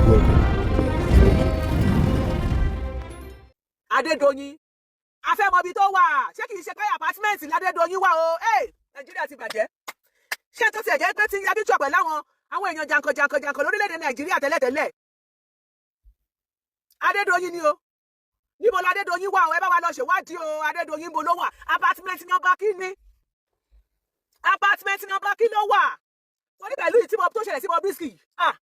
Welcome to Nigeria. Adédoyin, afẹ́mọbi tó wà. Ṣé kìí ṣe pé apartment ládédoyin wà o? Hey, Nàìjíríà ti bàjẹ́. Ṣé tó tiẹ̀ jẹ́ pé tí ń yájú pẹ̀lú àwọn èèyàn jankan jankan jankan lórílẹ̀‐èdè Nàìjíríà tẹ́lẹ̀tẹ́lẹ̀? Adédoyin ni o. Níbo ládédoyin wà o? Ẹ bá wa lọ ṣèwádìí o. Adédoyin, bo ló wà? Apartment number kí ni? Apartment number kí ló wà? Torí pẹ̀lú ìtí tó ṣẹlẹ̀ sí Bobrisky, ah,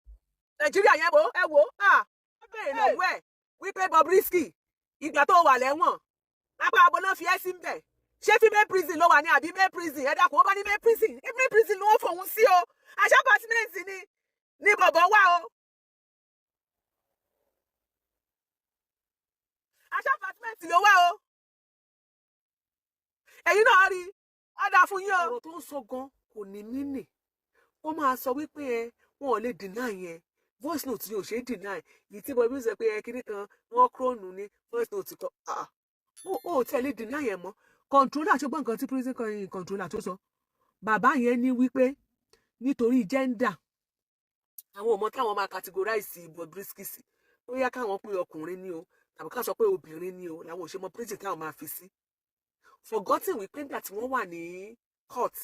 Nàìjíríà yẹn, wo, ẹ wo, ah, wọ́n béèrè lọ́wọ́ ẹ̀ wípé, "Bobrisky, ìgbà tó wà lẹ́wọ̀n, apá abo náà fi ẹ́ sí ń bẹ̀? Ṣé female prison ló wà ní àbí male prison?" Ẹ dákun. Ó bá ní male prison, male prison ló ń fòun sí o. Àṣà apartment ni bọ̀bọ̀ wà o. Àṣà apartment ló wà o. Ẹ̀yin náà rí, á dáa fún yín o. Ọ̀rọ̀ tó ń sọ gan kò ní mínì. Wọ́n máa sọ wípé ẹ wọn ò lè deny yẹn. Voice note ni ò ṣe é deny. Yìí tí Bobby sọ pé ẹ kíní kan wọ́n kúrònù ní voice note kan, ó tẹ̀lé deny yẹn mọ́. Controller tó gbọ́ nǹkan tí prison controller tó sọ, bàbá yẹn ní wípé nítorí gender, àwọn ò mọ táwọn máa categorize Bobrisky sí. Ó yá, káwọn pé ọkùnrin ni o tàbí ká sọ pé obìnrin ni o, làwọn ò ṣe mọ prison táwọn máa fi sí. Forgotten wípé nígbà tí wọ́n wà ní court,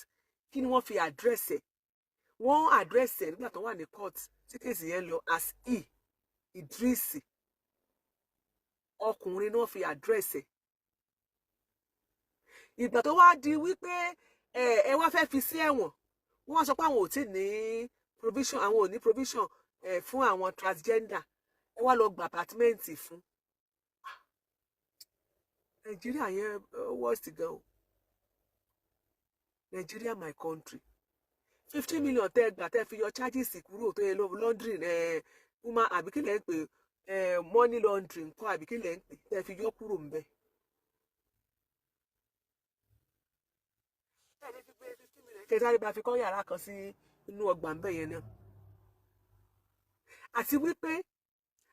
kí ni wọ́n fi address ẹ̀? Wọ́n address ẹ̀ nígbà tó wà ní court tí case yẹn lọ as E Idris. Ọkùnrin náà fi address ẹ̀. Ìgbà tó wá di wípé ẹ wá fẹ́ fi sí ẹ̀wọ̀n, wọ́n wá sọ pé àwọn ò tí ní provision, àwọn ò ní provision ẹ fún àwọn transgender. Ẹ wá lọ gba apartment fún. Nàìjíríà yẹn worst gan o. Nàìjíríà, my country. 15 million tẹ́ gbà, tẹ́ fi yọ charges kúrò tó yẹ, laundering ẹ woman àbí kí lẹ́ ń pè ẹ, money laundering nǹkan àbí kí lẹ́ ń pè, tẹ́ fi yọ kúrò ń bẹ̀. Kẹsàrí bá fi kọ́ yàrá kan sí inú ọgbà ń bẹ̀ yẹn náà. Àti wípé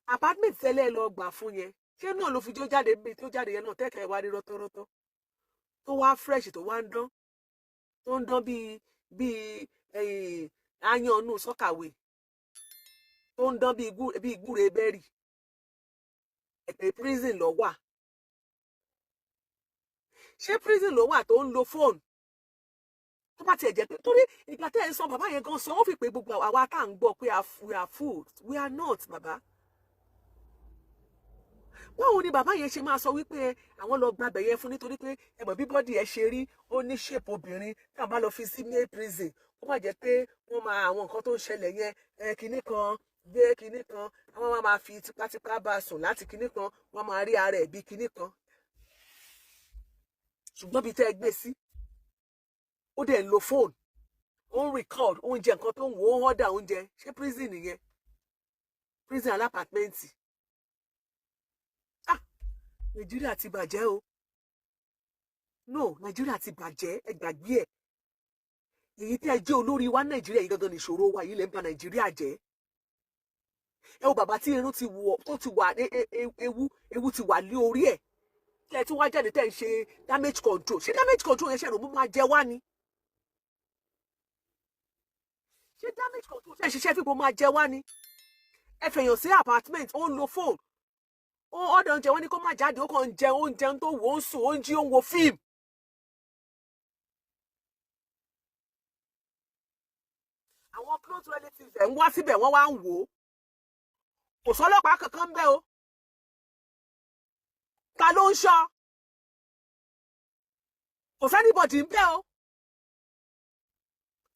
apartment tẹ́lẹ̀ lọ gbà fún yẹn, ṣé náà ló fi jó jáde bí tó jáde yẹn náà tẹ́kẹ̀ wá rí rọ́tọ́rọ́tọ́, tó wá fresh, tó wá ń dán, tó ń dán bíi aáyán inú soakaway, tó ń dán bíi gúre bẹ́rì? Ẹ̀pẹ̀ prison ló wà. Ṣé prison ló wà tó ń lo fóònù? Tó bá tiẹ̀ jẹ́ pé torí ìgbà tẹ́ ẹ̀ ń sọ, bàbá yẹn gan sọ, ó fi pé gbogbo àwa tá à ń gbọ́ pé we are fools. We are not, bàbá. Báwo ni bàbá yẹn ṣe máa sọ wípé àwọn lọ gbàbẹ̀ yẹn fún nítorí pé ẹ mọ̀ bí body ẹ ṣe rí, ó ní shape obìnrin, tá a bá lọ fi sí male prison, ó má jẹ́ pé wọ́n máa àwọn nǹkan tó ń ṣẹlẹ̀ yẹn, ẹ kinní kan gbé kinní kan, àwọn máa fi tipátipá bá a sùn láti kinní kan, wọ́n máa rí ara ẹ̀ bí kinní kan. Ṣùgbọ́n bí tẹ́ ẹ gbé sí, ó dẹ̀ ń lo fóònù, ó ń record oúnjẹ, nǹkan tó ń wò ó, ń order oúnjẹ. Ṣé prison nìyẹn? Prison alápàtmẹ́ǹtì. Ah, Nàìjíríà ti bàjẹ́ o. No, Nàìjíríà ti bàjẹ́, ẹ gbàgbé ẹ̀. Èyí tí ẹ jẹ́ olórí wa Nàìjíríà yìí gangan nìṣòro wa yìí, lè ń ba Nàìjíríà jẹ́. Ẹ wo bàbá tí irun ti wọ, tó ti wà, ewu ewu ti wà lé orí ẹ̀, tí ẹ tún wá jáde tẹ́ ń ṣe damage control. Ṣé damage control yẹn ṣe rò mú máa jẹ wá ni? Ṣé damage control ṣe ṣiṣẹ́ fífò máa jẹ wá ni? Ẹ fẹ̀yàn sí apartment, ó ń lo phone, ó ọ̀dọ̀ oúnjẹ, wọn ní kó má jáde, ó kàn ń jẹ oúnjẹ tó wò, ó ń sùn, ó ń jí, ó ń wo fíìmù. Àwọn close relatives ẹ̀ ń wá síbẹ̀, wọ́n wá ń wò ó. Kò sọ́lọ́pàá kankan ń bẹ̀ o. Ta ló ń ṣọ́? Kò s' anybody ń bẹ̀ o.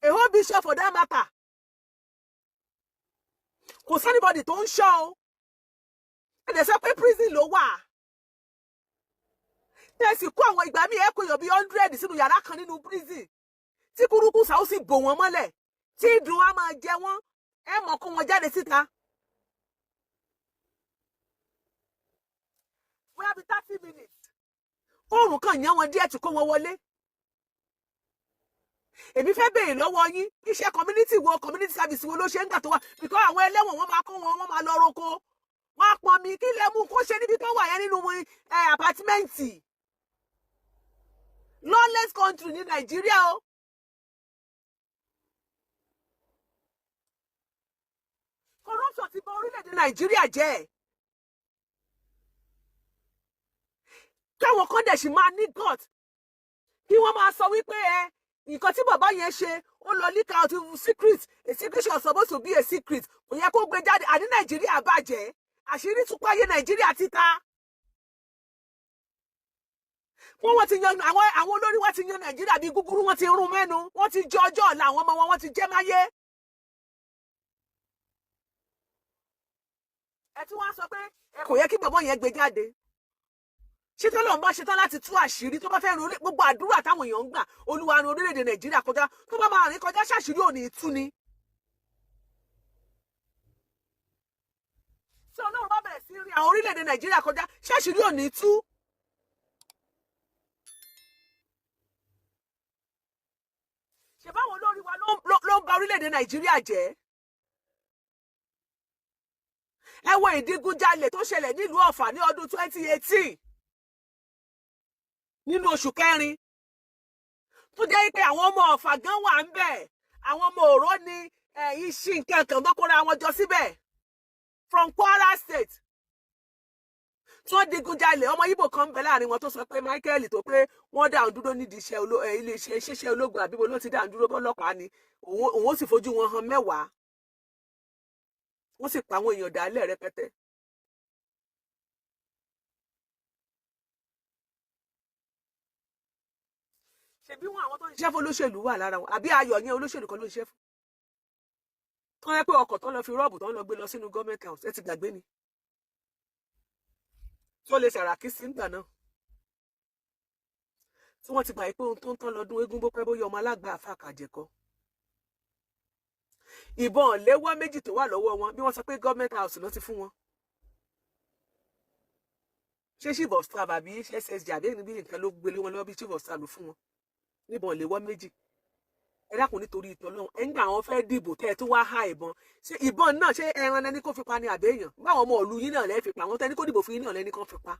A whole bishop for that matter. Kò s' anybody tó ń ṣọ́ o. Ẹ dẹ̀ sọ pé prison ló wà. Tẹ̀sí kó àwọn ìgbà míì, ẹ kó èèyàn bíi 100 sínú yàrá kan nínú prison, tí kúrúkù sàó sì bò wọ́n mọ́lẹ̀, tí ìdùn á máa jẹ wọ́n, ẹ mọ̀ kó wọn jáde síta. Bóyá bíi 30 minutes, oòrùn kan yàn wọn díẹ̀ tí kó wọn wọlé. Èmi fẹ́ béèrè lọ́wọ́ yín, iṣẹ́ community wo, community service wo ló ṣe ń gbà tó wà? Because àwọn ẹlẹ́wọ̀n, wọ́n máa kó wọn, wọ́n máa lọ roko, wọ́n á pọn mi. Kí lẹ mú kó ṣe níbi tó wà yẹn nínú apartment? Lawless country ní Nàìjíríà o. Corruption ti bà orílẹ̀-èdè. Nàìjíríà jẹ́. Káwọn kan dẹ̀ sì máa ní gut kí wọ́n máa sọ wípé ẹ nǹkan tí bàbá yẹn ṣe, ó lọ leak out secret. A secret was supposed to be a secret, kò yẹ kó gbé jáde. Àní Nàìjíríà bàjẹ́, àṣírí tún páyé, Nàìjíríà títa. Wọ́n ti yan àwọn olórí, wọ́n ti yan Nàìjíríà bíi gúgúrú, wọ́n ti rún mẹ́nu, wọ́n ti jẹ ọjọ́ ọ̀la àwọn ọmọ wọn, wọ́n ti jẹ́ máyé. Ẹ tí wọ́n á sọ pé ẹ kò yẹ kí bàbá yẹn gbé jáde. Ṣé tọ́lọ́run bá ṣetán láti tú àṣírí, tó bá fẹ́ rin gbogbo àdúrà táwọn èèyàn ń gbà, Olúwa rin orílẹ̀-èdè Nàìjíríà kọjá, tó bá máa rìn kọjá, ṣàṣírí ò ní tú ni? Tí Ọlọ́run bá bẹ̀rẹ̀ sí rin àwọn orílẹ̀-èdè Nàìjíríà kọjá, ṣàṣírí ò ní tú? Ṣe báwọn olórí wa ló ń ba orílẹ̀-èdè Nàìjíríà jẹ́? Ẹ wo ìdígunjalè tó ṣẹlẹ̀ nílùú Ọ̀fà ní ọdún 2018, nínú oṣù kẹrin, tó jẹ́ pé àwọn ọmọ Ọ̀fà gan wà ń bẹ̀, àwọn ọmọ Òró ní iṣẹ́ nǹkan kan tó kóra wọn jọ síbẹ̀ from Kwara State, tí wọ́n digunjalè. Ọmọ Ìgbò kan ń bẹ láàrin wọn tó sọ pé Michael, tó pé wọ́n dá òun dúró nídìí iṣẹ́ iléeṣẹ́ ṣẹṣẹ́ ológun àbíbo ló ti dá òun dúró bọ́lọ́pàá ni, òun ó sì fojú wọn hàn mẹ́wàá. Wọ́n sì pa àwọn èèyàn dálẹ̀ rẹpẹtẹ. Ṣebí wọn àwọn tó ń ṣiṣẹ́ fún olóṣèlú wà lára wọn, àbí ayọ̀ yẹn olóṣèlú kan ló ń ṣiṣẹ́ fún, tó yẹ pé ọkọ̀ tó ń lọ fi rob, tó ń lọ gbé lọ sínú government house, ẹ ti gbàgbé ni, tó lè ṣàràkí sí ńgbà náà, tí wọ́n ti gbà pé ohun tó ń tán lọ́dún eégún, bó pẹ́ bóyá ọmọ alágbà àfàkàjẹ̀kọ́. Ìbọn léwọ́ méjì tó wà lọ́wọ́ wọn, bí wọ́n sọ pé government house ló ti fún wọn, ṣé chief of staff àbí SSG àbí ẹni bí nǹkan ló gbélé wọn lọ́wọ́, bí chief of staff ló fún wọn níbọn léwọ́ méjì. Ẹ dákun, nítorí ìtọ́ náà, ẹ ń gbà àwọn fẹ́ dìbò tẹ́ ẹ tún wá há ìbọn. Ṣé ìbọn náà, ṣé ẹran ẹni kó fi pa ni àbẹ́yàn? Báwọn ọmọ ìlú yín náà lẹ́ fi pa àwọn tẹ́ni kó dìbò fún yín náà lẹ́ni kan fi pa,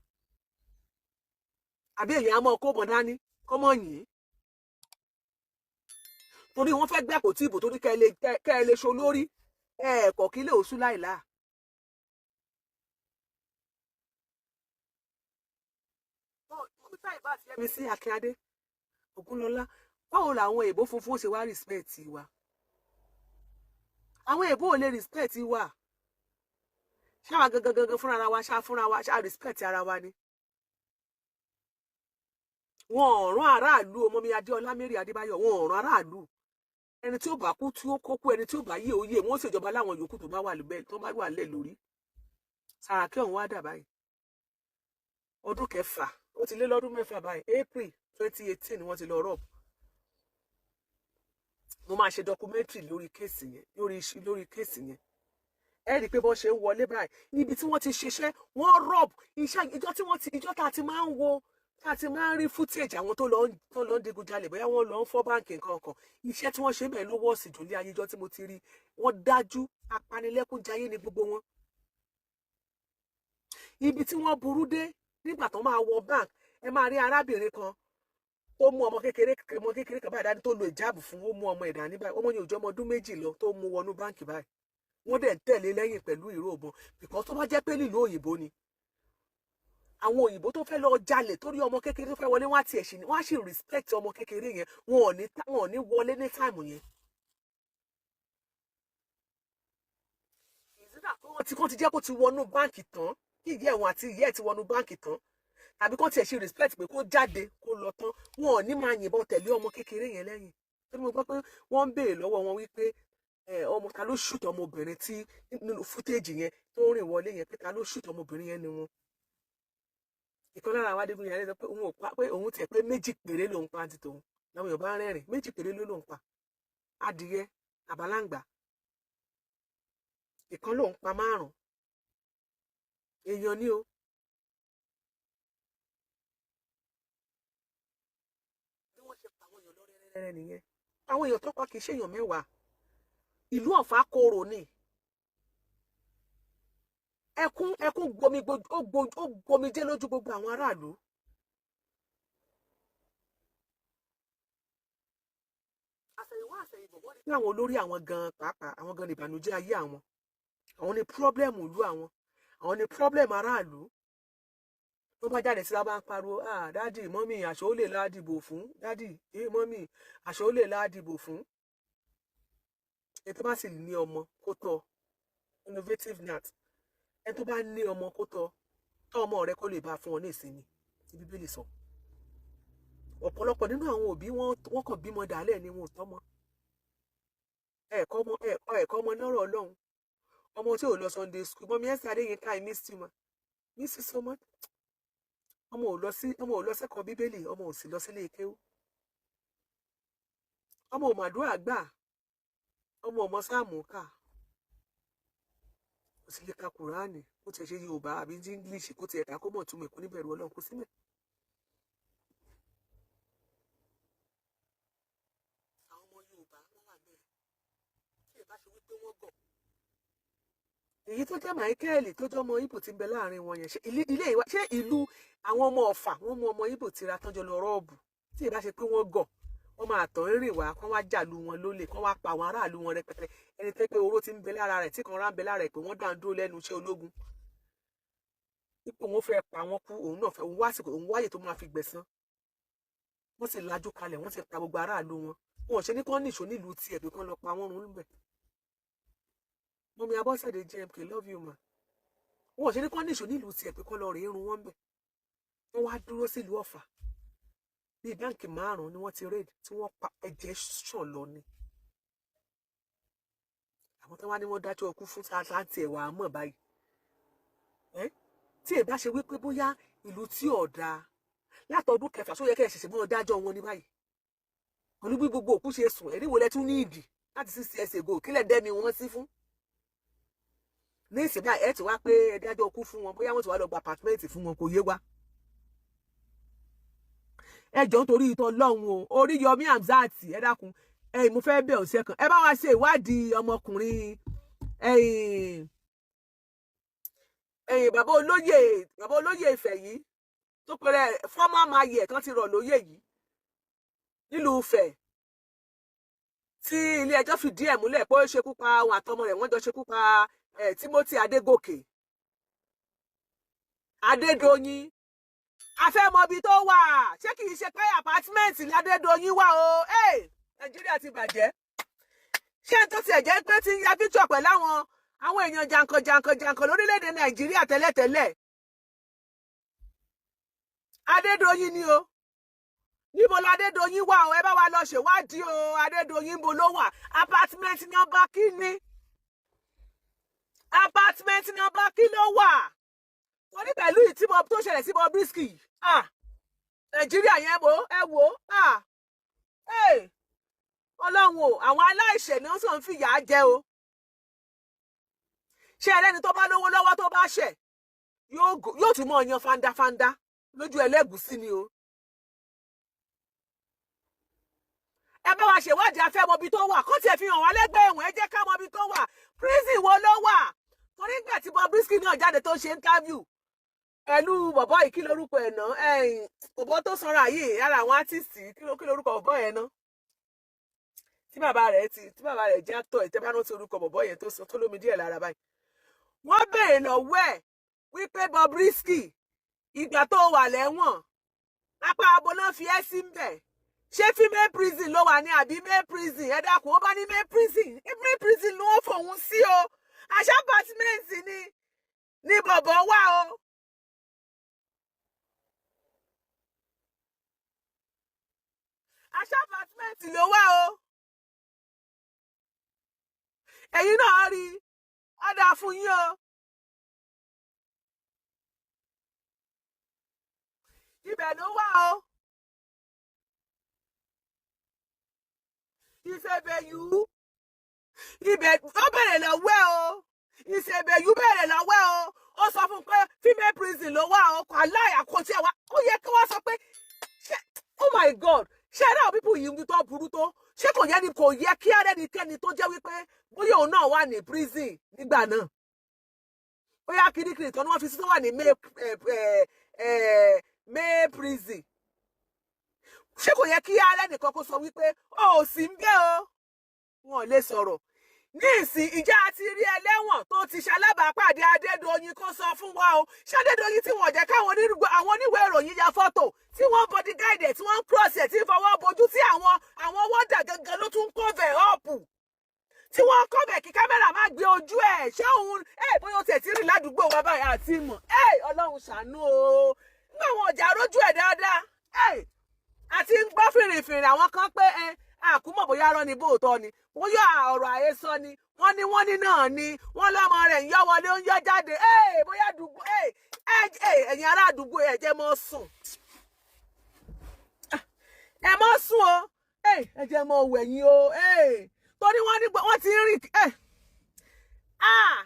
àbí èèyàn á mọ́ kó bọ̀ dání kó mọ̀ yín torí wọ́n fẹ́ gbé àpótí ìbò, torí kẹ́ ẹ lè ṣo lórí ẹ̀ẹ̀kọ̀ kí lè oṣù láìláà. Yẹmisí Akínadé Ògúnlọlá, báwo làwọn èèbó funfun ṣe wá respect wa? Àwọn èèbó ò lè respect wa. Ṣáwa gangan gangan fúnra wa, ṣá fúnra wa, ṣá respect ara wa ni? Wọn ò rán aráàlú. Ọmọ mi Adéọlá Mary Adébáyọ̀, wọn ò rán aráàlú. Ẹni tí ó bá kú tí ó kókó, ẹni tí ó bá yé òye wọn ó ṣèjọba láwọn yòókù tó bá wà lẹ tó bá wà lẹ lórí. Sàràkí ọ̀hún wá dà báyìí. Ọdún kẹfà, ó ti lé lọ́dún 6 báyìí. April 2018 ni wọ́n ti lọ rob. Mo máa ṣe documentary lórí case yẹn, lórí case yẹn. Ẹ rí i pé bọ́n ṣe ń wọlé báyìí níbi tí wọ́n ti ṣiṣẹ́, wọ́n rob iṣẹ́ ìjọ tí wọ́n ti ìjọ tá a ti máa ń wo, tá a ti máa ń rí footage àwọn tó lọ ń digunjalè, bóyá wọ́n lọ ń fọ́ báǹkì nǹkan kan. Iṣẹ́ tí wọ́n ṣe bẹ́ẹ̀ ló wọ́ọ̀sì jù ní ayé ìjọ tí mo ti rí. Wọ́n dájú, apanilẹ́kúnjayé ni gbogbo wọn. Ibi tí wọ́n burú dé, nígbà tó máa wọ bank, ẹ máa rí arábìnrin kan tó mú ọmọ kékeré kan báyìí dání, tó lo ìjáàbù fún, ó mú ọmọ ẹ̀dá ní báyìí. Ọmọ yẹn ò jọ ọmọ ọdún 2 lọ, tó mú wọnú báǹkì báyìí. Wọ́n dẹ̀ ń tẹ̀lé lẹ́yìn pẹ̀lú ìró ìbọn, because tó bá jẹ́ pé nílùú òyìnbó ni, àwọn òyìnbó tó fẹ́ lọ jalè torí ọmọ kékeré tó fẹ́ wọlé, wọ́n á tiẹ̀ ṣì wọ́n á sì respect ọmọ kékeré yẹn. Wọn ò ní wọlé ní time yẹn. Ìsídà pé wọ́n ti kó ti jẹ́ kó ti wọnú báǹkì tán, kí ìyá ẹ̀wọ̀n àti ìyá ẹ̀ ti wọnú báǹkì tán, tàbí kó tiẹ̀ ṣe respect pé kó jáde kó lọ tán, wọn ò ní máa yìnbọn tẹ̀lé ọmọ kékeré yẹn lẹ́yìn. Torí mo gbọ́ pé wọ́n ń béèrè lọ́wọ́ wọn wípé ọmọ ta ló shoot ọmọbìnrin tí nínú footage yẹn tó ń rìn wọlé yẹn, pé ta ló shoot ọmọbìnrin yẹn ni wọn. Ìkan lára àwọn adigun yẹn sọ pé òun ò pa, pé òun tiẹ̀ pé méjì péré lòun pa ti tòun. Làwọn èèyàn bá ń rẹ́rìn. Méjì péré ló lòun pa, adìyẹ àbálàǹgbà ìkan lòun pa, márùn èèyàn ní o. Bí wọ́n ṣe pa àwọn èèyàn lọ rẹ́rẹ́rẹ́ nìyẹn. Àwọn èèyàn tó pa kì í ṣèèyàn 10. Ìlú Ọ̀fà korò ni. Ẹkún ẹkún gbomi, ó gbomijé lójú gbogbo àwọn aráàlú. Àṣẹ̀yìnwá àṣẹ̀yìnbọ̀, wọ́n rí pé àwọn olórí àwọn gan pàápàá, àwọn gan ní ìbànújẹ́ ayé àwọn. Àwọn ní problem ìlú àwọn, àwọn ní problem aráàlú. Tó bá jáde síra, bá ń pariwo, "Ah, daddy, mummy, àṣọ ó lè la dìbò fún. Daddy, eh, mummy, àṣọ ó lè la dìbò fún." Ẹni tó bá sì ní ọmọ kó tọ́, innovative nat, ẹni tó bá ní ọmọ kó tọ́, tọ́ ọmọ rẹ kó lè bá fún ọ ní ìsinmi tí Bíbélì sọ. Ọ̀pọ̀lọpọ̀ nínú àwọn òbí wọn, wọ́n kàn bímọ dàálẹ̀ ni, wọn ò tọ́mọ ẹ̀kọ́ ọmọ ẹ̀kọ́ ẹ̀kọ́ ọmọ lọ́rọ̀ Ọlọ́run. Ọmọ tí ò lọ Sunday school. Mummy Esther Adéyínká, I miss you ma, miss you so much. Ọmọ ò lọ sí, ọmọ ò lọ sẹ́kọ̀ọ́ Bíbélì, ọmọ ò sì lọ sílé kéwú, ọmọ ò màdúrà gbà, ọmọ ò mọ sáàmù kà, kò sì lè ka Kùránì, kó tiẹ̀ ṣe Yorùbá àbí ní English, kó tiẹ̀ kà kó mọ̀ túmọ̀, kó níbẹ̀rù Ọlọ́run, kó sílẹ̀. Àwọn ọmọ Yorùbá, wọ́n wà bẹ́ẹ̀. Tí ẹ bá ṣe wípé wọ́n gọ̀, èyí tó jẹ́ Michael tó jẹ́ ọmọ Ìgbò tí ń bẹ láàrin wọn yẹn, ṣé ilé ìwà, ṣé ìlú àwọn ọmọ Ọ̀fà, wọ́n mú ọmọ Ìgbò tira tán jọ lọ rob. Tí ì bá ṣe pé wọ́n gọ̀, wọ́n máa tàn ń rìn wá kán wá jàlú wọn lólè, kán wá pa àwọn aráàlú wọn rẹpẹtẹ. Ẹni tẹ́ pé oró ti ń bẹ lára rẹ̀, tí kan rá ń bẹ lára rẹ̀, pé wọ́n dá ń dúró lẹ́nu iṣẹ́ ológun, ipò wọn fẹ́ pa wọn kú, òun náà fẹ́, òun wá àsìkò, òun wáyè tó máa fi gbẹ̀san. Wọ́n sì lajú kalẹ̀, wọ́n sì pa gbogbo aráàlú wọn. Wọn ò ṣe ní kán nìṣó nílùú tiẹ̀ pé kán lọ pa wọ́n run níbẹ̀. Mummy Abọ́sẹ̀dé JMK, love you ma. Wọn ò ṣe ní kán nìṣó nílùú tiẹ̀ pé kán lọ rèé run wọ́n bẹ̀. Wọ́n wá dúró sílùú Ọ̀fà. Bíi báǹkì márùn-ún ni wọ́n ti raid tí wọ́n pa, ẹ̀jẹ̀ ṣàn lọ ni. Àwọn tó wá ní wọ́n dájọ́ ọkú fún sáńtì ẹ̀wà mọ̀ báyìí. Tí ẹ bá ṣe wípé bóyá ìlú tí ò dáa látọdún 6, só yẹ kẹ́ ẹ ṣẹ̀ṣẹ̀ mọ́ dájọ́ wọn ní báyìí? Pẹ̀lú bí gbogbo òkú ṣe sùn, ẹ̀rí wo lẹ tún ní ìdì láti 6 years ago? Kílẹ̀ dẹ́mi wọ́n sí fún ní ìsìn báyìí? Ẹ ti wá pé ẹ dájọ́ ọkú fún wọn, bóyá wọ́n ti wá lọ gba apartment fún wọn, kò yé wa. Ẹ jọ̀ọ́, nítorí ìtọ́ Ọlọ́run o, Oríyọmí Hamzat, ẹ dákun, ẹ mo fẹ́ bẹ̀ ọ̀sẹ̀ kan, ẹ bá wa ṣe ìwádìí ọmọkùnrin ẹ̀yìn ẹ̀yìn bàbá olóyè Ifẹ̀ yìí tó pẹ̀rẹ̀ former mayor kan ti rọ̀ lóyè yìí nílùú Ifẹ̀, tí ilé ẹjọ́ fìdí ẹ̀ múlẹ̀ pé ó ṣekú pa àwọn àtọmọ rẹ̀. Wọ́n jọ ṣekú pa Timothy Adégòkè Adédoyin. A fẹ́ mọ ibi tó wà. Ṣé kì í ṣe pé apartment ládédoyin wà o? Nàìjíríà ti bàjẹ́. Ṣé tó tiẹ̀ jẹ́ pé ti ń ya picture pẹ̀lú àwọn èèyàn jàǹkàn jàǹkàn jàǹkàn lórílẹ̀‐èdè Nàìjíríà tẹ́lẹ̀tẹ́lẹ̀? Adédoyin ni o. Níbo ládédoyin wà o? Ẹ bá wa lọ ṣèwádìí o. Adédoyin, bo ló wà? Apartment number kí ni? Apartment number kí ló wà? Wọ́n ní pẹ̀lú ìtí tó ṣẹlẹ̀ sí Bobrisky, ah, Nàìjíríà yẹn, wo, ẹ wo, ah, Ọlọ́run o, àwọn aláìṣẹ̀ ni wọ́n sì ń fìyà jẹ o. Ṣé ẹlẹ́ni tó bá lówó lọ́wọ́, tó bá ṣẹ̀, yóò tún mọ̀ yan fandafanda lójú ẹlẹ́gùsí ni o. Ẹ bá wa ṣèwádìí, a fẹ́ mọ ibi tó wà. Kó tiẹ̀ fi hàn wá lẹ́gbẹ̀ẹ́ ẹ̀wọ̀n, ẹ jẹ́ ká mọ ibi tó wà. Prison wo ló wà? Torí nígbà tí Bobrisky náà jáde tó ṣe interview pẹ̀lú bọ̀bọ́ yìí, kí lorúkọ ẹ̀ náà? Bọ̀bọ́ tó sanra yìí, ara àwọn artist, kí lorúkọ bọ̀bọ́ yẹn náà? Tí bàbá rẹ̀ jẹ́ actor, ìtẹ́ bá rántí orúkọ bọ̀bọ́ yẹn tó sọ tó lómi díẹ̀ lára báyìí. Wọ́n béèrè lọ́wọ́ ẹ̀ wípé, "Bobrisky, ìgbà tó wà lẹ́wọ̀n, apá abo náà fi ẹ́ sí ń bẹ̀? Ṣé female prison ló wà ní àbí male prison?" Ẹ dákun, ó bá ní male prison, male prison ló ń fòun sí o. Àṣà apartment ni bọ̀bọ̀ wà o. Àṣà apartment ló wà o. Ẹ̀yin náà rí i, á dáa fún yín o. Ibẹ̀ ló wà o. Ìṣèbẹ̀yù, ibẹ̀ ó bẹ̀rẹ̀ lọ́wọ́ ẹ o. Ìṣèbẹ̀yù bẹ̀rẹ̀ lọ́wọ́ ẹ o. Ó sọ fún un pé female prison ló wà o. Kò aláì àkótí ẹ̀ wá. Ó yẹ kí wọ́n sọ pé ṣé, oh my God, ṣé ẹ̀rọ àwọn people yìí tó burú tó, ṣé kò yẹ ni? Kò yẹ kí arẹ́nikẹ́ni tó jẹ́ wípé bóyá òun náà wà ní prison nígbà náà, bóyá kirikiri kan ni wọ́n fi sí tó wà ní male prison, ṣé kò yẹ kí arẹ́nìkan kó sọ wípé ó ò sí ń bẹ́ o? Wọn ò lè sọ̀rọ̀. Ní ìsìn, ìjà àti rí ẹlẹ́wọ̀n tó ti ṣalábàápàdé Adédoyin kó sọ fún wa o. Ṣé Adédoyin tí wọ́n jẹ́ káwọn àwọn oníwèé ìròyìn ya fọ́tò, tí wọ́n bodyguard ẹ̀, tí wọ́n ń cross ẹ̀, tí ń fọwọ́ bojú, tí àwọn wọ́dà gangan ló tún cover up, tí wọ́n cover kí kámẹ́rà má gbé ojú ẹ̀? Ṣé òun ẹ̀ bóyá ó tiẹ̀ ti rìn ládùúgbò wa báyìí àti mọ̀ ẹ̀? Ọlọ́run ṣàánú o. Nígbà àwọn ọjà rójú ẹ̀ dáadáa ẹ̀ àti ń gbọ́ fìrìfìrì àwọn kan pé ẹ àkúmọ̀ bóyá arọ́ ni, bóòtọ́ ni, bóyá ọ̀rọ̀ àhesọ ni. Wọ́n ní náà ni wọ́n lọ́mọ rẹ̀ ń yọ́ wọlé, ó ń yọ́ jáde. Bóyá àdúgbò, ẹ̀yin ará àdúgbò, ẹ̀ jẹ́ mọ́ sùn, ẹ mọ́ sùn o, ẹ jẹ́ mọ́ wẹ̀yìn o, torí wọ́n ní wọ́n ti ń rìn. Ah,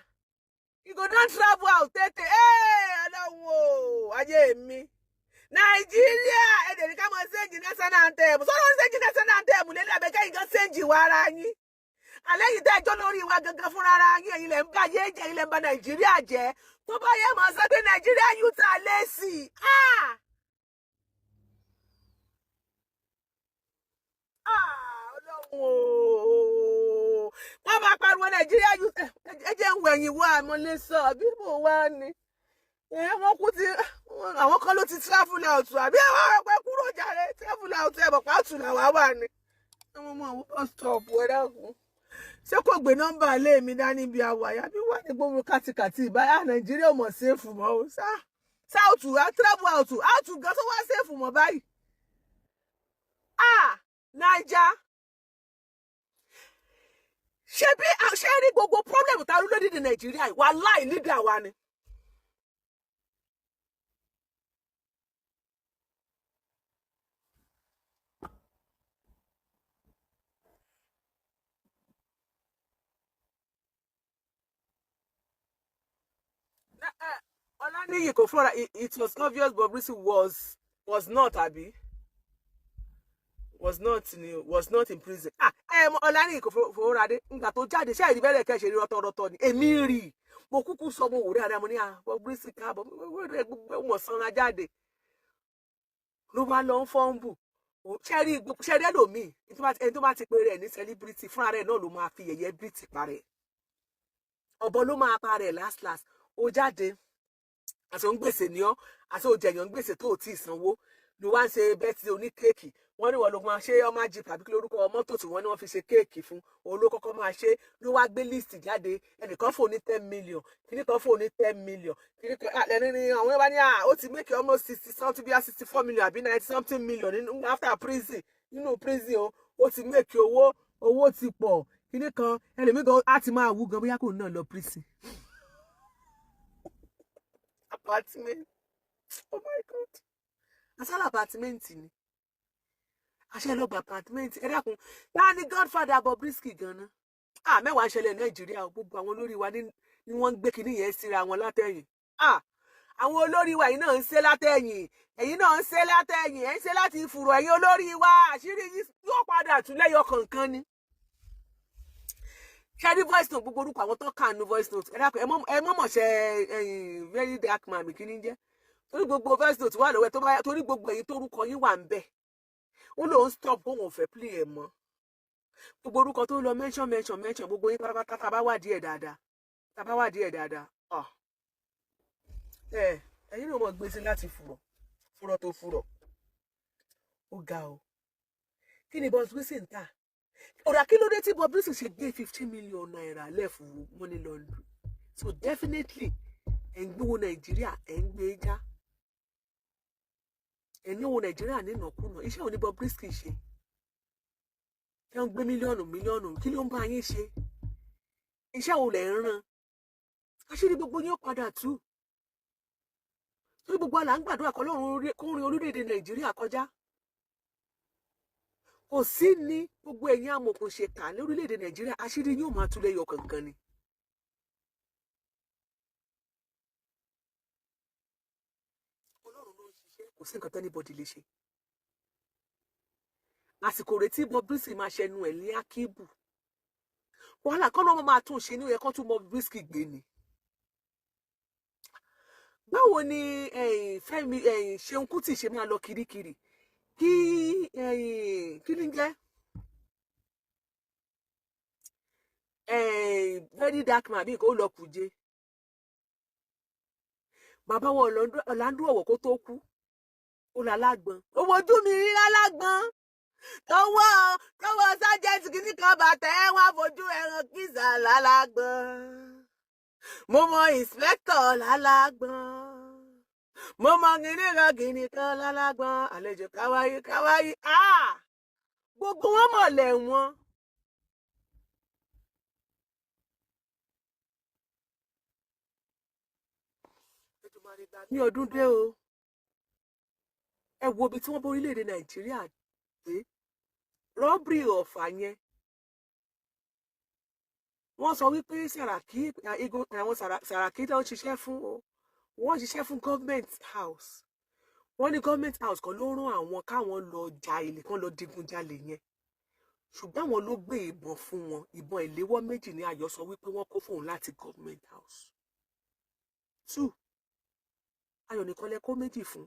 you go don travel out tètè. Ọlọ́run o, ayé mi Nàìjíríà, ẹ̀dẹ̀ ní ká mọ change national anthem. Sọ́dọ̀ ń change national anthem lélẹ̀ abẹ́kẹ́yìn kan change wa ara yín. Alẹ́ yìí tẹ́jọ́ lórí wa gangan fúnra ara yín, ẹ̀yin lẹ̀ ń bá yé jẹ́, ẹ̀yin lẹ̀ ń ba Nàìjíríà jẹ́. Tó bá yẹ mọ̀ sọ pé Nàìjíríà youth are lazy. Ah! Ah, Ọlọ́run o, wọ́n máa pariwo Nàìjíríà youth. Ẹ jẹ́ ń wẹ̀yìn wá àmọ́ lè sọ àbí mo wá ni wọ́n kú ti àwọn kan ló ti travel out, àbí àwọn ẹgbẹ́ kúrò jàre, travel out ẹ̀ bọ̀ pàtó làwa wà ní. Àwọn ọmọ àwọn bus stop, ẹ dákun, ṣé kò gbé nọ́mbà ilé mi dání bí àwàyà bí wà ní gbogbo kàtìkàtì ìbáyà? Nàìjíríà ò mọ̀ safe mọ́ o. Sá south travel out out gan tó wá safe mọ́ báyìí? Ah, Naija, ṣé bí ṣé rí gbogbo problem tá a rí lódìdí Nàìjíríà yìí, wàláì, leader wa ni. Ọláníyì kò fúnra. It was obvious Bobrisky was not, abi was not ni was not in prison. Ah, ẹ mọ Ọláníyì kò fowóradé ngbà tó jáde, ṣé ìrí bẹ́lẹ̀ kẹ́ ṣe rí rọ́tọ́rọ́tọ́ ni. Èmi rí i, mo kúkú sọ, mo wò dáadáa, mo ní, ah, Bobrisky káàbọ̀, gbogbo wọn sanra jáde ló bá lọ ń fọ́nbù. Ṣẹ́rí ṣẹ́rí ẹlòmíì, ẹni tó bá ti pe rẹ̀ ní celebrity, fúnra rẹ̀ náà ló máa fi yẹ̀yẹ́ bìtì parẹ́, ọ̀bọ ló máa parẹ́ last last. Ó jáde, àti òun gbèsè ní ọ́, àti òjẹ̀yàn ń gbèsè tó ò tí ì sanwó ló wá ń ṣe bẹ́tì oníkéèkì. Wọ́n ní wọ́n ló máa ṣe ọmọ jeep àbí kí lórúkọ mọ́tò tí wọ́n ní wọ́n fi ṣe kéèkì fún òun ló kọ́kọ́ máa ṣe. Ló wá gbé list jáde, ẹnìkan fò ní 10 million, kìíní kan fò ní 10 million, kìíní kan ẹni ní àwọn yẹn bá ní ó ti make almost 60 something, bíi 64 million àbí 90 something million nínú after prison, nínú prison o, ó ti make owó, owó ti pọ̀, kìíní kan. Ẹlòmíì gan á ti máa wú gan bóyá kò náà lọ prison. Apartment, oh my God, asálà apartment ni àṣẹ lọ́gbà apartment. Ẹ dákun, ta ni godfather Bobrisky gan-an? Ah, mẹ́wàá ń ṣẹlẹ̀ Nàìjíríà o. Gbogbo àwọn olórí wa ní wọ́n ń gbé kinní yẹn síra wọn látẹ̀yìn. Ah, àwọn olórí wa yìí náà ń ṣe látẹ̀yìn, ẹ̀yin náà ń ṣe látẹ̀yìn, ẹ̀ ń ṣe láti fùrọ̀. Ẹ̀yin olórí wa, àṣírí yìí yóò padà tún lẹ́yọ kọ̀ọ̀kan ni. Ṣe rí voice note, gbogbo orúkọ àwọn tó kà nù voice note, ẹ dákun, ẹ mọ̀ ṣe ẹ̀yìn very dark man kí ni jẹ́, torí gbogbo voice note wà lọ́wọ́ ẹ tó bá, torí gbogbo ẹ̀yin tórúkọ yín wà ń bẹ̀, ó lóun stop kó òun ò fẹ́ play ẹ̀ mọ́. Gbogbo orúkọ tó lọ mention mention mention, gbogbo yín pátápátá, tá a bá wádìí ẹ̀ dáadáa, tá a bá wádìí ẹ̀ dáadáa, ẹ ẹ̀yin náà mọ̀ gbé sí láti fùrọ̀ fùrọ̀ tó fùrọ̀. Ó ga o. Kí ni Bobrisky ń tà? Ọ̀rọ̀ kí ló dé tí Bobrisky ṣe gbé ₦15 million lẹ̀ fún money laundry? So definitely ẹ̀ ń gbówó Nàìjíríà, ẹ̀ ń gbé já, ẹ̀ ń náwó Nàìjíríà nínàkúnà. Iṣẹ́ òní Bobrisky ṣe ẹ̀ ń gbé mílíọ̀nù mílíọ̀nù, kí ló ń bá yín ṣe? Iṣẹ́ wo lẹ̀ ń rán? Àṣírí gbogbo yín ó padà tú, torí gbogbo àlà ń gbàdúrà kọ́ lọ́run kó rin orílẹ̀-èdè Nàìjíríà kọjá. Kò sí ní gbogbo ẹ̀yin amòòkùnṣèkà lórílẹ̀-èdè Nàìjíríà, àṣírí yóò máa tú lẹ́yọ kankan ni. Ọlọ́run ló ń ṣiṣẹ́, kò sí nǹkan t' anybody lè ṣe. Àsìkò retí Bobrisky máa ṣẹnu ẹ̀ ní akíbù wàhálà kọ́nà ọmọ máa tún ṣe ní ó yẹ kó tún Bobrisky gbé ni. Báwo ni Fẹ́mi Ṣeun Kútì ṣe máa lọ kirikiri kí kí ni jẹ́ Very Dark Man bí nǹkan, ó lọ Kùjé. Bàbá wọn Orlando Ọ̀wọ̀, kó tó kú, ó lọ alágbọn. Owó ojú mi rí lálágbọn, tọwọ́ tọwọ́ sergeant kìíní kan bàtẹ́ wọn àfojú ẹran kìsà lálágbọn. Mo mọ inspector lálágbọn, mo mọ kìíní kan kìíní kan lálágbọn, àlejò káwáyé káwáyé. Ah, gbogbo wọn mọ̀ lẹ́wọ̀n. Ní ọdún dé o, ẹ wo ibi tí wọ́n bá orílẹ̀-èdè Nàìjíríà dé. Robbery Ọ̀fà yẹn, wọ́n sọ wípé Sàràkí igun àwọn Sàràkí tó ń ṣiṣẹ́ fún, wọ́n ṣiṣẹ́ fún government house. Wọ́n ní government house kan ló rán àwọn káwọn lọ ja ilé kan, lọ digunjalè yẹn, ṣùgbọ́n àwọn ló gbé ìbọn fún wọn. Ìbọn ìléwọ́ méjì ní Ayọ̀ sọ wípé wọ́n kó fóun láti government house. Two, Ayọ̀ nìkan lẹ kó méjì fún.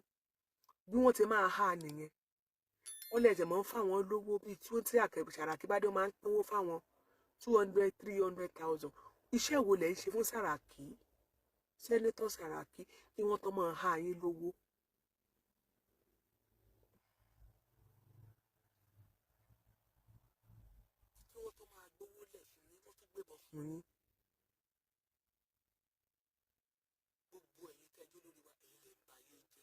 Bí wọ́n ti máa há nìyẹn. Wọ́n lẹ̀jẹ̀ mọ́ ń fáwọn lówó bíi 20 àkẹ́bí. Sàràkí bá dé, wọ́n máa ń pínwó fáwọn 200, 300,000. Iṣẹ́ wo lẹ̀ ń ṣe fún Sàràkí, Senator Sàràkí, kí wọ́n tó máa há yín lówó? Kí wọ́n tó máa gbówó lẹ̀ fún yín, wọ́n tún gbébọn fún yín. Gbogbo ẹ̀yin tẹ́jú lórí wa, ẹ̀yin lè ba ayé jẹ́.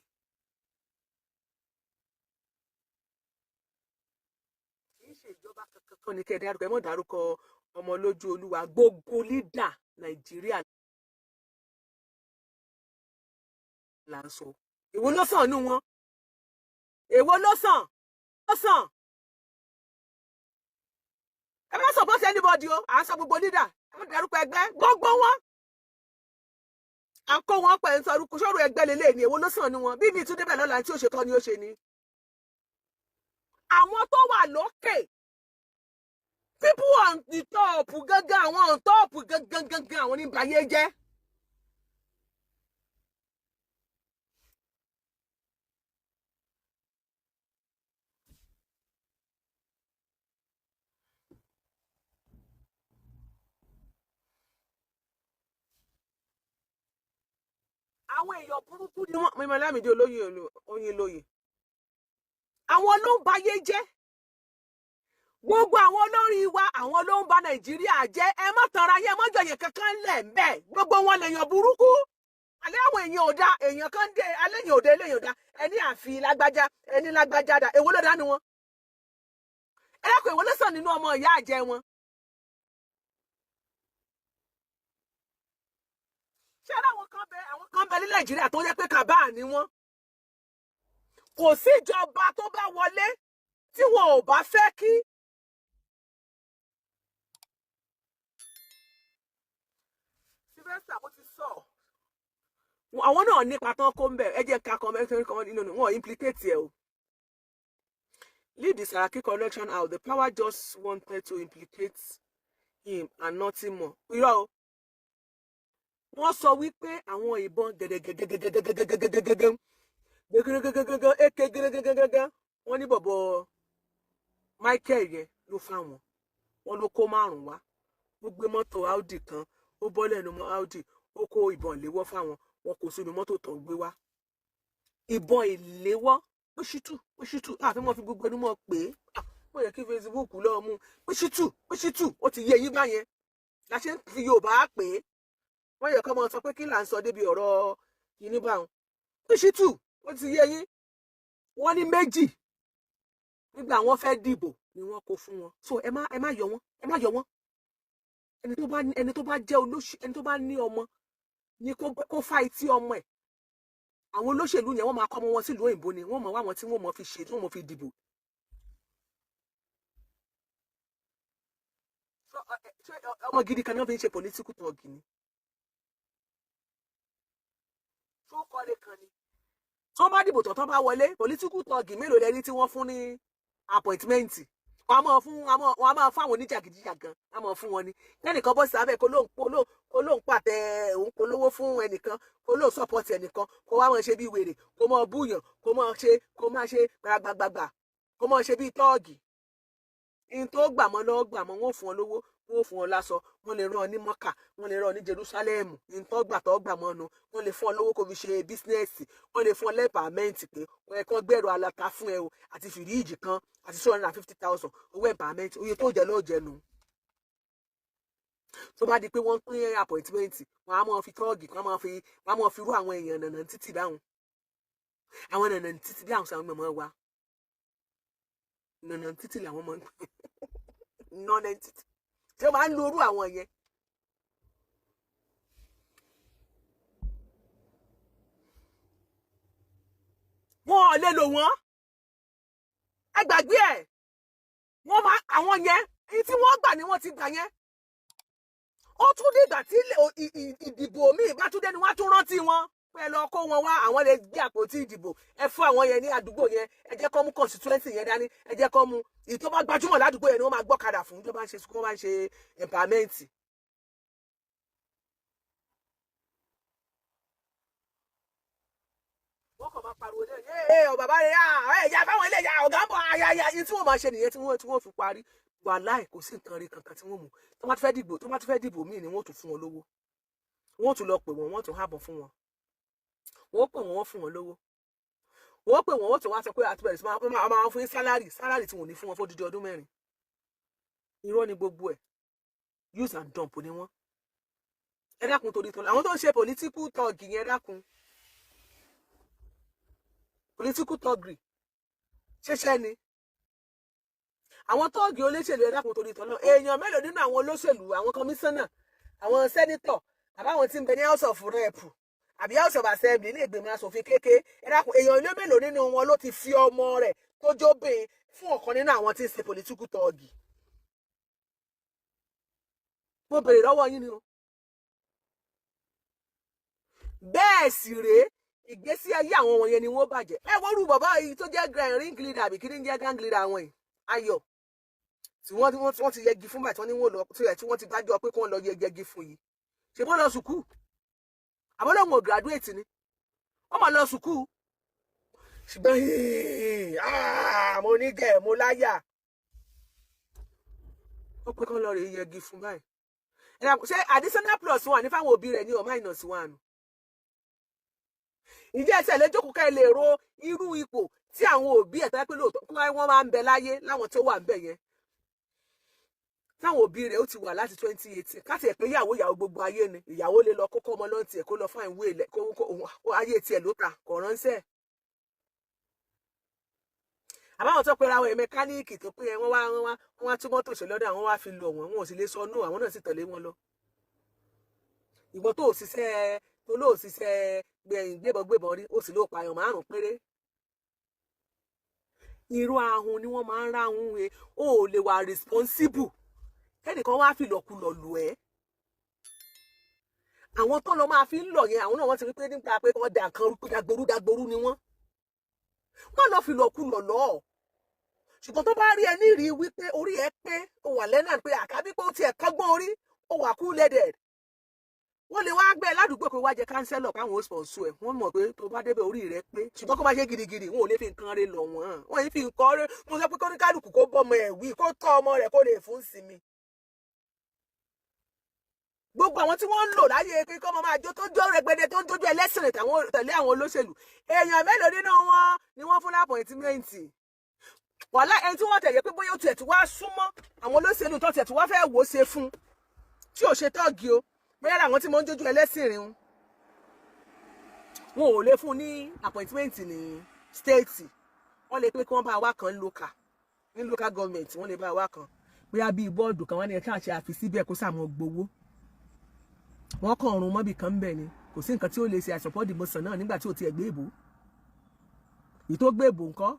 Kì í ṣe ìjọba kankan kan ní kẹ́ ẹ dárúkọ. Ẹ mọ̀ dárúkọ ọmọ lójú olúwa. Gbogbo leader Nàìjíríà là ń sọ. Èwo ló sàn nú wọn? Èwo ló sàn ló sàn? Ẹ má support anybody o. À ń sọ gbogbo leader. Ẹ má dárúkọ ẹgbẹ́. Gbogbo wọn à ń kó wọn pẹ̀ ń sọ orúkọ sọ̀rọ̀ ẹgbẹ́ lélẹ̀ ní. Èwo ló sàn nú wọn? Bí mi tún débẹ̀ lọ́la, tí ó ṣe kọ́ ni ó ṣe ni. Àwọn tó wà lókè, people on the top gangan, àwọn on top gangan gangan, àwọn ní bayé jẹ́. Àwọn èèyàn burúkú ni wọ́n. Mímọ Lámìdí olóyè oyin lóye, àwọn ló ń bayé jẹ́. Gbogbo àwọn olórí wa, àwọn ló ń ba Nàìjíríà jẹ́. Ẹ má tanra yín, ẹ má jọyè kankan lẹ̀ ń bẹ̀. Gbogbo wọn lèèyàn burúkú. Alẹ́ àwọn èèyàn ò da, èèyàn kan dé alẹ́ èèyàn ò da, eléyàn ò da. Ẹni àfi lágbájá, ẹni lágbájá da. Èwo ló dánú wọn? Ẹ dákun, èwo ló sàn nínú ọmọ ìyá àjẹ wọn? Ṣé àwọn kan bẹ ní Nàìjíríà tó yẹ pé kàbáà ni wọn. Kò sí ìjọba tó bá wọlé tí wọn ò bá fẹ́ kí Sylvester, mo ti sọ, àwọn náà nípa tán kó ń bẹ̀. Ẹ jẹ́ ká kan nínú wọn implicate ẹ o. Leave the Saraki connection out. The power just wanted to implicate him and nothing more. Irọ́ o. Wọ́n sọ wípé àwọn ìbọn gẹ̀dẹ̀gẹ̀dẹ̀gẹ̀dẹ̀gẹ̀dẹ̀gẹ̀dẹ̀gẹ̀dẹ̀ gẹ́gẹ́gẹ́gẹ́gẹ́ ak gẹ́gẹ́gẹ́gẹ́gẹ́, wọ́n ní bọ̀bọ̀ Michael yẹn ló fáwọn. Wọ́n ló kó márùn wá, ó gbé mọ́tò Audi kan, ó bọ́ lẹ́nu mọ́ Audi, ó kó ìbọn ìléwọ́ fáwọn. Wọn kò sínú mọ́tò tó ń gbé wá ìbọn ìléwọ́. Ó ṣìtù, ó ṣìtù, àfi mọ́ fi gbogbo ẹnu mọ́ pé ó yẹ kí Facebook lọ́ọ́ mú. Ó ṣìtù, ó ṣìtù, ó ti yé yín báyẹn la ṣe ń fi Yorùbá pè é. Wọ́n yẹ kọ́ mọ́ sọ pé kí là ń sọ débi ọ̀rọ̀ kìíní báwọn. Ó ṣìtù, ó ti yé yín. Wọ́n ní méjì nígbà wọ́n fẹ́ dìbò ni wọ́n kó fún wọn. So ẹ má yọ wọ́n, ẹ má yọ wọ́n. Ẹni tó bá jẹ́ olóṣì, ẹni tó bá ní ọmọ ní kó fá etí ọmọ ẹ̀. Àwọn olóṣèlú yẹn, wọ́n máa kọ́ ọmọ wọn sílùú òyìnbó ni wọ́n mọ̀ wá wọn tí wọ́n mọ̀ fi ṣe, tí wọ́n mọ̀ fi dìbò. Ọmọ gidi kan náà fi ń ṣe political thug ni tó kọ́lé kan ni. Tí wọ́n bá dìbò tán, tán bá wọlé, political thug mélòó lẹ́ni tí wọ́n fún ní appointment? Wọ́n á máa fún àwọn oníjàgídíjàgan, wọ́n á máa fún wọn ní kẹ́nìkan bọ́ sábẹ́ kó lóun pàtẹ òun polówó fún ẹnìkan, kó lóun support ẹnìkan, kó wá máa ṣe bí wèrè, kó máa búyàn, kó máa ṣe gbàgbàgbàgbà, kó máa ṣe bí tọ́ọ̀gì. In tó gbà mọ́ lọ́wọ́ gbà mọ́, wọ́n fún ọ lówó. Wọ́n fún ọ láṣọ, wọ́n lè rán ọ ní Mọ́kà, wọ́n lè rán ọ ní Jerusalem, ntọ́gbà tọ́gbà mọ́nu. Wọ́n lè fún ọ lówó kó fi ṣe business. Wọ́n lè fún ọ l'empowerment pé ẹ kàn gbẹ̀rọ alata fún ẹ o, àti fìríìjì kan, àti 250,000 owó empowerment. Oye tó jẹ lọ́ọ́ jẹnu. Tó bá di pé wọ́n pín appointment, wọ́n á máa fi tọ́ọ̀gì, wọ́n á máa fi rú àwọn èèyàn nànà títì báwọn, àwọn nànà títì bí àwọn sàwọn mọ̀mọ́ wa nànà títì làwọn máa ń pè nọ́nà títì tí wọ́n máa ń lo orú àwọn yẹn. Wọn ò lè lò wọ́n, ẹ gbàgbé ẹ̀. Wọ́n máa àwọn yẹn, èyí tí wọ́n gbà ni wọ́n ti gbà yẹn. Ó tún dìgbà tí ìdìbò míì bá tún dé ni wọ́n á tún rántí wọn pé ẹ lọ kó wọn wá. Àwọn lè gbé àpótí ìdìbò, ẹ fún àwọn yẹn ní àdúgbò yẹn, ẹ jẹ́ kó mú constituency yẹn dání, ẹ jẹ́ kó mú èyí tó bá gbajúmọ̀ ládùúgbò yẹn ni wọ́n máa gbọ́kadà fún tó bá ń ṣe, tó bá ń ṣe empowerment. Wọ́n kàn máa pariwo ní ẹ ẹ bàbá rẹ̀ ẹ ya fáwọn ilé ya ọ̀gá ń bọ̀ ayaya. Yìí tí wọ́n máa ṣe nìyẹn tí wọ́n fi parí. Wàláì, kò sí nǹkan rí kankan tí wọ́n mú. Tó bá ti fẹ́ dìbò, tó bá ti fẹ́ dìbò míì ni wọ́n tún fún wọn lówó, wọ́n tún lọ pè wọ́n, wọ́n tún hábọ̀ fún wọn, wọ́n pè wọ́n, wọ́n fún wọn lówó, wọ́n pè wọ́n, wọ́n tún wá sọ pé àti bẹ̀rẹ̀ sí máa fún yín salary, salary tí wọ́n ní fún wọn fún odidi ọdún 4. Irọ́ ni gbogbo ẹ̀, use and dump ni wọ́n. Ẹ dákun, torí tọ́lá, àwọn tó ń ṣe political thug yẹn, ẹ dákun, political thuggery ṣẹṣẹ ni àwọn tọ́ọ̀gì olóṣèlú. Ẹ dákun, torí tọ́lá, èèyàn mélòó nínú àwọn olóṣèlú, àwọn kọmíṣánná, àwọn senator, àbáwọn tí ń bẹ ní House of Rep àbí House of Assembly, ní ìgbìmọ̀ asòfin kéke, ẹ dákun, èèyàn ilé mélòó nínú wọn ló ti fi ọmọ rẹ̀ tó jóbìn fún ọ̀kan nínú àwọn tí ń ṣe political thug? Mo béèrè lọ́wọ́ yín ni o. Bẹ́ẹ̀ sì rèé, ìgbésí ayé àwọn wọ̀nyẹn ni wọ́n bàjẹ́. Ẹ wọ́n rú bàbá yìí tó jẹ́ grand ring leader, àbí kí ni jẹ́ gang leader àwọn yìí, Ayọ̀, tí wọ́n ti yẹgi fún báyìí, tí wọ́n ní wọ́n lọ, tí wọ́n ti dájọ́ pé kí wọ́n lọ yẹgi fún yìí. Ṣe bọ́ lọ sùkúù àbọ̀lọ́hún ò graduate ni? Wọ́n máa lọ sùkúù, ṣùgbọ́n mo ní gẹ̀ mo láyà, ó pé kán lọ rèé yẹgi fún báyìí. Ṣé additional plus one ní fáwọn òbí rẹ̀ ní ọ̀ minus one? Ǹjẹ́ ẹsẹ̀ lè jókòó ká ẹ lè ro irú ipò tí àwọn òbí ẹ̀ tó yẹ pé lóòótọ́ kí wọ́n máa ń bẹ láyé láwọn tó wà ń bẹ yẹn, táwọn òbí rẹ̀ ó ti wà láti 2018? Káti ẹ̀ pé ìyàwó, ìyàwó gbogbo ayé ni ìyàwó, lè lọ kókó ọmọ lọ́n tiẹ̀, kó lọ fún ìwé ilẹ̀ kó ayé tiẹ̀ ló ta kò ránṣẹ́. Àbáwọn tó pera àwọn mẹkáníìkì tó pé wọ́n wá tún mọ́tò ṣe lọ́dọ̀ àwọn, wá fi lọ wọ́n, wọn ò sì lè sọ nù, àwọn náà sì tẹ̀lé wọn lọ. Ìwọ tó òṣìṣẹ́, tó lóò ṣiṣẹ́ gbẹ̀yìn gbébọn rí, ó sì lóò pààyàn márùn péré. Irú ahun ni wọ́n máa ń ráhùn e. Ó ò lè wà responsible kẹ́nìkan wá fìlọ̀kulọ̀ lù ẹ́. Àwọn tó lọ máa fi ń lọ yẹn, àwọn náà wọ́n ti rí pé nípa pé wọ́n da nǹkan rú pé dagboru dagboru ni wọ́n lọ fìlọ̀kulọ̀ lọ. Ṣùgbọ́n tó bá rí ẹ ní rí wípé orí ẹ pé, ó wà lẹ́nà pé àkábí pé ó tiẹ̀ kọ́gbọ́n orí, ó wà cool headed, wọ́n lè wá gbẹ́ ládùúgbò pé wá jẹ councillor, káwọn ó sponsor ẹ̀. Wọ́n mọ̀ pé tó bá débẹ̀, orí rẹ pé. Ṣùgbọ́n kó má ṣe gidigidi, wọn ò lè fi nǹkan rẹ lọ wọ́n. Wọ́n yìí fi nǹkan rẹ. Mo sọ pé kó ní kálukú kó bọ́mọ ẹ̀ wí, kó tọ́ ọmọ rẹ̀, kó lè fún sinmi. Gbogbo àwọn tí wọ́n ń lò láyé pé kọ́ máa jó, tó jó rẹgbẹdẹ, tó ń jójú ẹlẹ́sìn rẹ̀ tẹ̀lé àwọn olóṣèlú, èèyàn mélòó nínú wọn ni wọ́n fún l'appointment? Wàhálà ẹni tí wọ́n tẹ̀lé pé bóyá ó tiẹ̀ tí wá súnmọ́ àwọn olóṣèlú, tó tiẹ̀ tí wá fẹ́ wò ó ṣe fún tí ò ṣe tọ́ọ̀gì o, bóyá làwọn tí mo ń jójú ẹlẹ́sìn rìn wọn ò lè fún ní appointment ní state. Wọ́n lè pé kí wọ́n bá wá kan local, ní local government, wọ́n lè bá wá kan bóyá bíi bọ́ọ̀dù kan, wọ́n ní ká ṣe àfi síbẹ̀ kó sàmọ́ gbowó. Wọ́n kàn rún mọ́bì kan bẹ̀ ni, kò sí nǹkan tí ó lè ṣe. Àṣọpọ̀ dìbò sàn náà nígbà tí ò tiẹ̀ gbé ìbò, èyí tó gbé ìbò ńkọ́?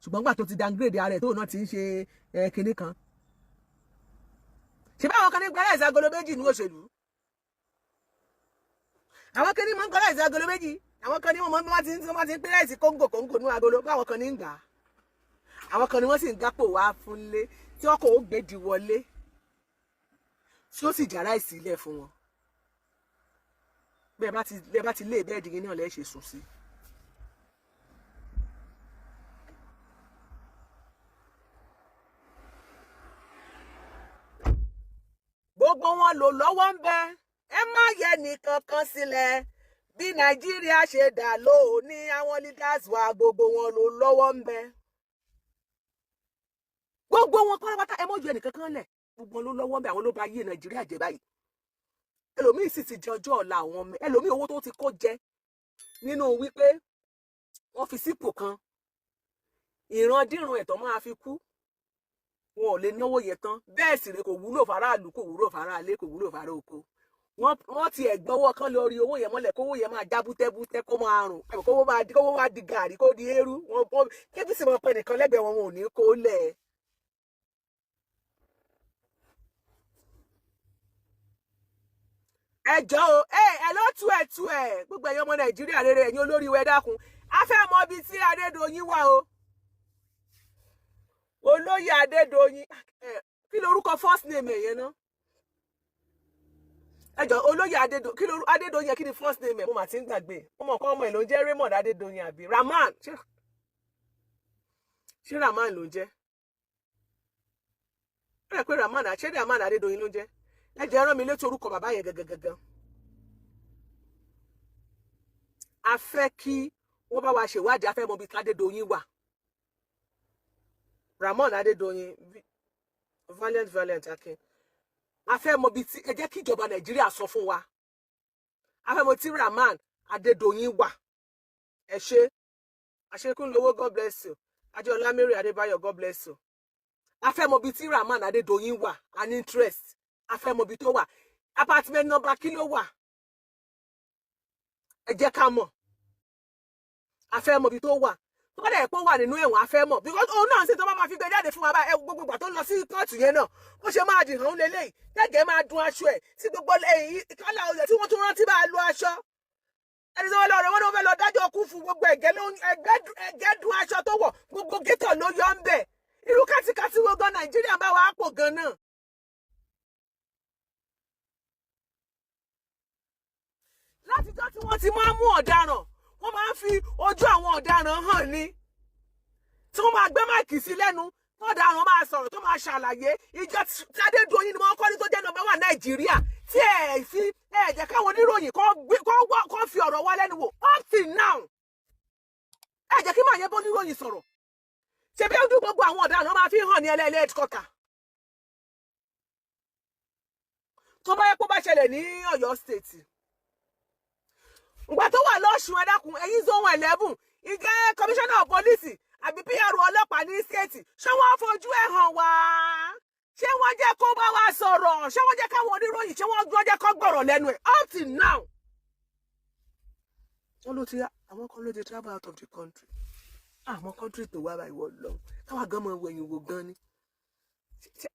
Ṣùgbọ́n gbà tó ti downgrade ara ẹ̀, tóun náà ti ń ṣe kinní kan, ṣe báwọn kan ní gba rice agolo 2 ní òṣèlú, àwọn kan ní mọ̀ ń gba rice agolo 2, àwọn kan ní wọ́n ti ń pín rice kóńgò kóńgò ní agolo, báwọn kan ní ń gbà á, àwọn kan ní wọ́n sì ń gápò wá fúnlé tí wọ́n kò ó gbèdì wọlé, tí ó sì já rice ilẹ̀ fún wọn. Bẹ́ẹ̀ bá ti lé bẹ́ẹ̀dì yín náà lẹ́ ṣe sùn sí. wọn lò lọ́wọ́ ń bẹ. Ẹ má yẹ nìkan kan sílẹ̀. Bí Nàìjíríà ṣe dà lónìí, àwọn leaders wa, gbogbo wọn ló lọ́wọ́ ń bẹ. Gbogbo wọn pátápátá, ẹ mọ̀ ju ẹnìkan kan lẹ̀. Gbogbo wọn ló lọ́wọ́ ń bẹ. Àwọn ló bá yé Nàìjíríà jẹ báyìí. Ẹlòmíì sì ti jẹ ọjọ́ ọ̀la àwọn ọmọ ẹlòmíì. Owó tó ti kó jẹ nínú wípé wọ́n fi sípò kan, ìrandíran ẹ̀tọ́ máa fi kú, wọn ò lè náwó yẹn tán. Bẹ́ẹ̀ sì rè, kò wúlò faraàlú, kò wúlò faraalé, kò wúlò fara oko. Wọ́n ti ẹ̀gbọ́wọ́ kan lórí owó yẹn mọ́lẹ̀, kówó yẹn máa já bútẹ́bútẹ́, kó máa rùn, kówó máa di gàrí, kó di eérú. Wọn kébí sì máa pẹ́ nìkan lẹ́gbẹ̀ẹ́ wọn, wọn ò ní kó lẹ̀. Ẹ jọ̀ọ́ o, ẹ ló tú ẹ tú ẹ. Gbogbo ẹ̀yin ọmọ Nàìjíríà rere, ẹ̀yin olórí wa, ẹ dákun, a fẹ́ mọ ibi tí Adédoyin wà o. Olóyè Adédoyin, kí lorúkọ first name ẹ̀ yẹn náà? Ẹ jọ̀ọ́, olóyè Adédoyin, kí lorúkọ Adédoyin yẹn? Kí ni first name ẹ̀? Mo mà ti ń gbàgbé. Mo mọ̀ kọ́ ọmọ ẹ̀ ló ń jẹ́ Raymond Adédoyin àbí Rahman? Ṣé Rahman ló ń jẹ́? Ó rẹ̀ pé Rahman, ṣé Rahman Adédoyin ló ń jẹ́? Ẹ jẹ́ rán mi létí orúkọ bàbá yẹn gangan. A fẹ́ kí wọ́n bá wa ṣèwádìí, a fẹ́ mọ ibi tí Adédoyin wà. Ramon Adédoyin, valiant, valiant akin. A fẹ́ mọ ibi tí, ẹ jẹ́ kí ìjọba Nàìjíríà sọ fún wa. A fẹ́ mọ tí Rahman Adédoyin wà. Ẹ ṣé, àṣekúnlówó, God bless you. Adéọlá Mary Adébáyọ̀, God bless you. A fẹ́ mọ ibi tí Rahman Adédoyin wà, an interest. A fẹ́ mọ ibi tó wà. Apartment number kí ló wà? Ẹ jẹ́ ká mọ̀. A fẹ́ mọ ibi tó wà. Tó bá dẹ̀ pé ó wà nínú ẹ̀wọ̀n, a fẹ́ mọ̀, because òun náà sì tó bá máa fi gbé jáde fún wa báyìí. Ẹ gbogbo ìgbà tó ń lọ sí kóòtù yẹn náà, bó ṣe máa dìhàn lélẹ́yìí, tẹ́gẹ̀ẹ́ máa dun aṣọ ẹ̀ tí gbogbo ẹ̀yìn kálá ọ̀yẹ̀ tí wọ́n tún rántí bá a lo aṣọ ẹni tí wọ́n lọ rẹ̀, wọ́n ní wọ́n fẹ́ lọ dájọ́ kú fún. Gbogbo ẹ̀gẹ́ ló ẹ̀gẹ́ dun aṣọ tó wọ̀, gbogbo gétọ̀ ló yọ ń bẹ̀. Irú kátikátí wo gan Nàìjíríà bá wa pò gan náà? Látijọ́ tí wọ́n ti máa ń mú ọ̀daràn, wọ́n máa ń fi ojú àwọn ọ̀daràn hàn ni, tí wọ́n máa gbé mic sí lẹ́nu, ọ̀daràn máa sọ̀rọ̀, tó máa ṣàlàyé. Ìjọ tí Adédoyin ni wọ́n kọ́ ní tó jẹ́ number one Nàìjíríà, tí ẹ̀ fi ẹ̀ jẹ́ káwọn oníròyìn kọ́ fi ọ̀rọ̀ wá lẹ́nu wò up till now. Ẹ jẹ́ kí màá yẹ bó oníròyìn sọ̀rọ̀. Ṣebí ojú gbogbo àwọn ọ̀daràn máa fi hàn ní ẹlẹ́ẹ̀lẹ́ headquarter. Tó bá yẹ kó bá ṣẹlẹ̀ ní Ọ̀yọ́ State ngbà tó wà lọ́sùn, ẹ dákun, ẹ̀yin Zone 11, ìjẹ́ commissioner of police àbí PR ọlọ́pàá ní state, ṣé wọ́n fojú ẹ̀ hàn wá? Ṣé wọ́n jẹ́ kó bá wa sọ̀rọ̀? Ṣé wọ́n jẹ́ káwọn oníròyìn, ṣé wọ́n jẹ́ kó gbọ̀rọ̀ lẹ́nu ẹ̀ up till now? Wọ́n ló ti, àwọn kan ló ti travel out of the country. Àwọn country tó wá báyìí, wọ́n lọ káwa gan mọ wẹ̀yìn wò gan ni.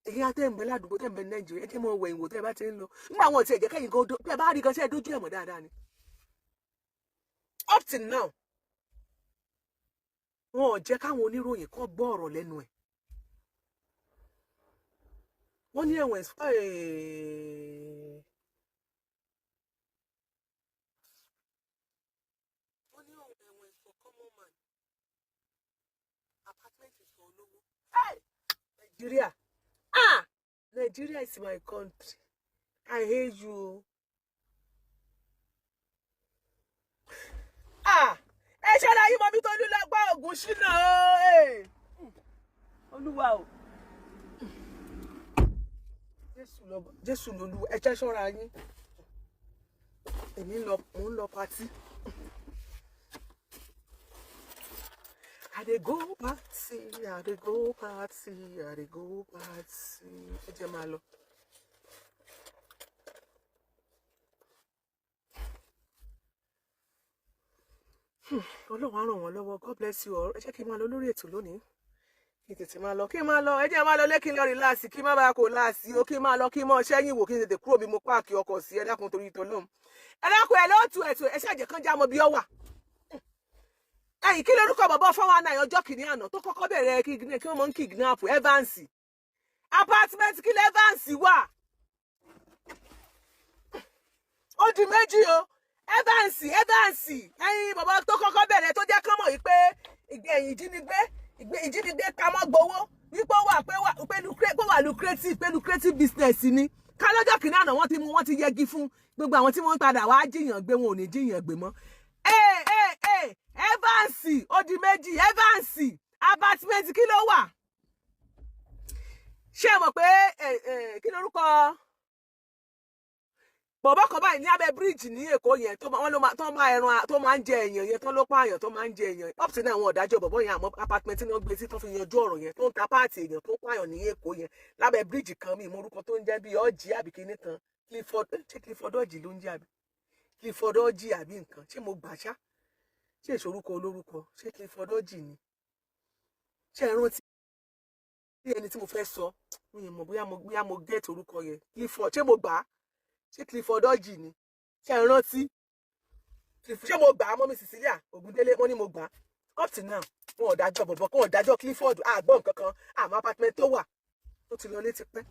Ẹ̀yin atẹ́ǹbẹ̀ ládùúgbò, tẹ́ǹbẹ̀ Nàìjíríà, ẹ jẹ́ mọ wẹ̀yìn wò tẹ́ ẹ bá ti ń lọ. Nígbà àwọn tí ẹ jẹ́ kẹ́yìn gan, bí ẹ bá rí gan, ṣe é dójú ẹ̀ mọ̀ dáadáa ni? Up till now, wọn ò jẹ́ káwọn oníròyìn kan gbọ́ ọ̀rọ̀ lẹ́nu ẹ̀. Wọ́n ní ẹ̀wọ̀n. Wọ́n ní ẹ̀wọ̀n is for common man, apartment is for olówó. Nigeria, ah, Nigeria is my country. I hate you. Ah, ẹ ṣọ́ra yín, mọ́bí tó ní lọ́gbà ògùn ṣínà o. Olúwa o, Jésù lolúwa. Ẹ jẹ́ ṣọ́ra yín. Èmi ń lọ, mò ń lọ party. I dey go party, I dey go party, I dey go party. Ẹ jẹ́ máa lọ. Ọlọ́run á ràn wọ́n lọ́wọ́. God bless you all. Ẹ jẹ́ kí n máa lọ lórí ètò lónìí, kí n tètè máa lọ, kí n máa lọ. Ẹ jẹ́ máa lọ lé, kí n lọ relax, kí n má bàa kó láàsì o. Kí n máa lọ, kí n mọ ṣẹ́yìn wò, kí n tètè kúrò bí mo park ọkọ̀ sí. Ẹ dákun, torí ìtọ́ lóhùn. Ẹ dákun, ẹ lóòtú ẹ̀tù, ẹ ṣàjẹ́ kan já mọ́ bí ọ wà. Ẹ̀yìn, kí lórúkọ bàbá 419 ọjọ́ kìíní àná tó kọ́kọ́ bẹ̀rẹ̀ kí wọ́n mọ̀ ń kidnap Evans? Apartment kí lẹ́ Evans wà? Ó di méjì o. Evans, Evans, ẹ̀yin bàbá tó kọ́kọ́ bẹ̀rẹ̀, tó jẹ́ kán mọ̀ yìí pé ẹ̀yìn ìjínigbé pamọ́ gbowó, wípé ó wà pé wà pé wà lucrative, pé lucrative business ni. Ká lọ́jọ́ kìíní àná wọ́n ti mú, wọ́n ti yẹgi fún gbogbo àwọn tí wọ́n ń padà wá jiyàn gbé, wọn ò ní jiyàn gbé mọ́. Ee ee ee, Evans, ó di méjì. Evans, apartment kí ló wà? Ṣé ẹ mọ̀ pé kí lorúkọ bọ̀bọ̀ kan báyìí ní abẹ́ bíríìjì ní Èkó yẹn tó wọ́n ló máa tó máa ẹran tó máa ń jẹ èèyàn yẹn, tó ló pààyàn, tó máa ń jẹ èèyàn? Up to now, àwọn ọ̀dájọ́ bọ̀bọ̀ yẹn, àmọ́ apartment tí wọ́n gbé sí tó fi yanjú ọ̀rọ̀ yẹn, tó ń ta part èèyàn, tó ń pààyàn ní Èkó yẹn lábẹ́ bíríìjì kan, mi ìmọ̀ orúkọ tó ń jẹ́ bíi ọ̀jì àbí kíní kan, Clifford. Ṣé Clifford Ọ̀jì ló ń jẹ́ àbí Clifford Ọ̀jì àbí nǹkan? Ṣé mo gbà ṣá? Ṣé ìṣorúkọ olórúkọ? Ṣé Clifford Ọ̀jì ni? Ṣé ẹ rántí ẹni tí mo fẹ́ sọ? Mi ò mọ̀ bóyá mo get orúkọ yẹn. Clifford, ṣé mo gbà á? Ṣé Clifford Ọ̀jì ni? Ṣé ẹ rántí? Ṣé mo gbà á? Mọ́mí Cecilia Ògúndélé, wọ́n ní mo gbà á. Up to now, wọn ò dájọ́ bọ̀bọ̀, wọn ò dájọ́ Clifford. Àgbọ̀n nǹkan kan, àmọ́ apartment tó wà tó ti lọ létí pẹ́.